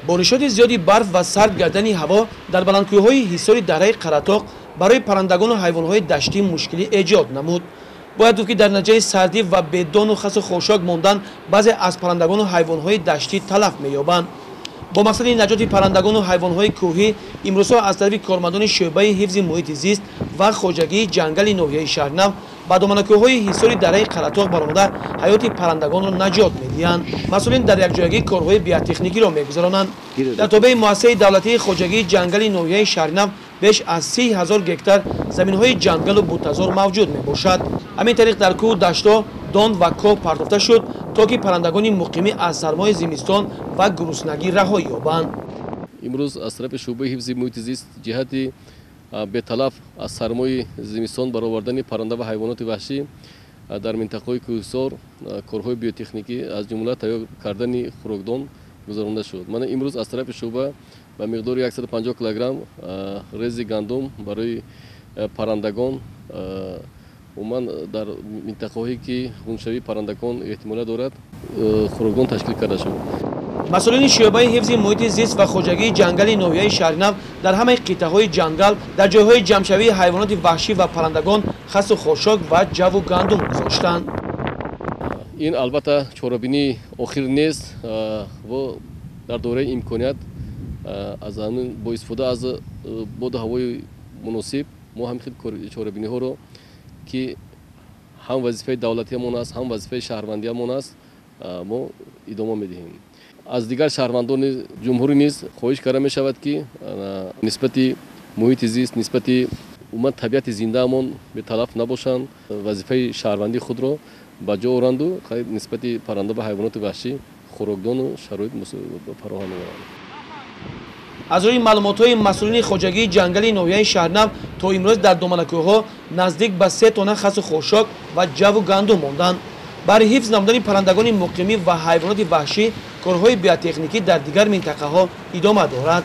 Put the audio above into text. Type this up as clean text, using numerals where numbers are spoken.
Боришоти зиёди барф ва сард гардани ҳаво дар баландкӯҳҳои ҳисори дараи Қаратоқ барои паррандагону ҳайвонҳои даштӣ мушкилӣ эҷод намуд. Бояд гуфт, ки дар натиҷаи сардӣ ва бедону хасу хошок мондан баъзе аз паррандагону ҳайвонҳои даштӣ талаф меёбанд. Бо мақсади наҷоти паррандагону ҳайвонҳои кӯҳӣ имрӯзҳо аз тарафи кормандони шӯъбаи ҳифзи муҳити зист ва хоҷагии ҷангали ноҳияи Шаҳрнав ба доманакӯҳҳои ҳисори дараи Қаратоқ баромада ҳаёти паррандагонро наҷот медиҳанд. Масъулин дар якҷоягӣ корҳои биотехникиро мегузаронанд. Дар тобеи муассисаи давлатии хоҷагии ҷангали ноҳияи Шаҳрнав беш аз 30 000 гектар заминҳои ҷангалу бутазор мавҷуд мебошад. Ҳамин тариқ дар кӯҳу даштҳо дон ва коҳ партофта шуд, то ки паррандагони муқимӣ аз сармои зимистон ва гуруснагӣ раҳоӣ ёбанд. Имрӯз аз тарафи шӯъбаи ҳифзи муҳити зист ҷиҳати беталаф аз сармои зимистон баровардани парранда ва ҳайвоноти ваҳшӣ дар минтақаҳои кӯҳсор корҳои биотехникӣ, аз ҷумла тайёр кардани хӯрокдон гузаронда шуд. Мана, имрӯз аз тарафи шӯъба ба миқдори 150 килограмм рези гандум барои паррандагон, умуман дар минтақаҳое ки хуншавии паррандагон эҳтимолият дорад, хӯрокдон ташкил карда шуд. Масъулини шӯъбаи ҳифзи муҳити зист ва хоҷагии ҷангали ноҳияи Шаҳринав дар ҳамаи қитъаҳои ҷангал, дар ҷойҳои ҷамъшавии ҳайвоноти ваҳшӣ ва паррандагон хасу хошок ва ҷаву гандум гузоштанд. Ин албатта чорабинии охир нест ва дар доираи имконият аз ҳамин бо истифода аз боду ҳавои муносиб мо ҳамин хел чорабиниҳоро, ки ҳам вазифаи давлатиамон аст, ҳам вазифаи шаҳрвандиамон аст, мо идома медиҳем. Аз дигар шаҳрвандони ҷумҳурӣ низ хоҳиш карда мешавад, ки нисбати муҳити зист, нисбати умуман табиати зиндаамон беталаф набошанд, вазифаи шаҳрвандии худро ба ҷо оранду нисбати парранда ва ҳайвоноти ваҳшӣ хӯрокдону шароит фароҳам оваранд. Аз рӯи маълумотҳои масъулини хоҷагии ҷангали ноҳияи Шаҳрнав, то имрӯз дар доманакӯҳҳо наздик ба 3 тонна хасу хошок ва ҷаву гандум монданд. Барои ҳифз намудани паррандагони муқимӣ ва ҳайвоноти ваҳшӣ корҳои биотехникӣ дар дигар минтақаҳо идома дорад.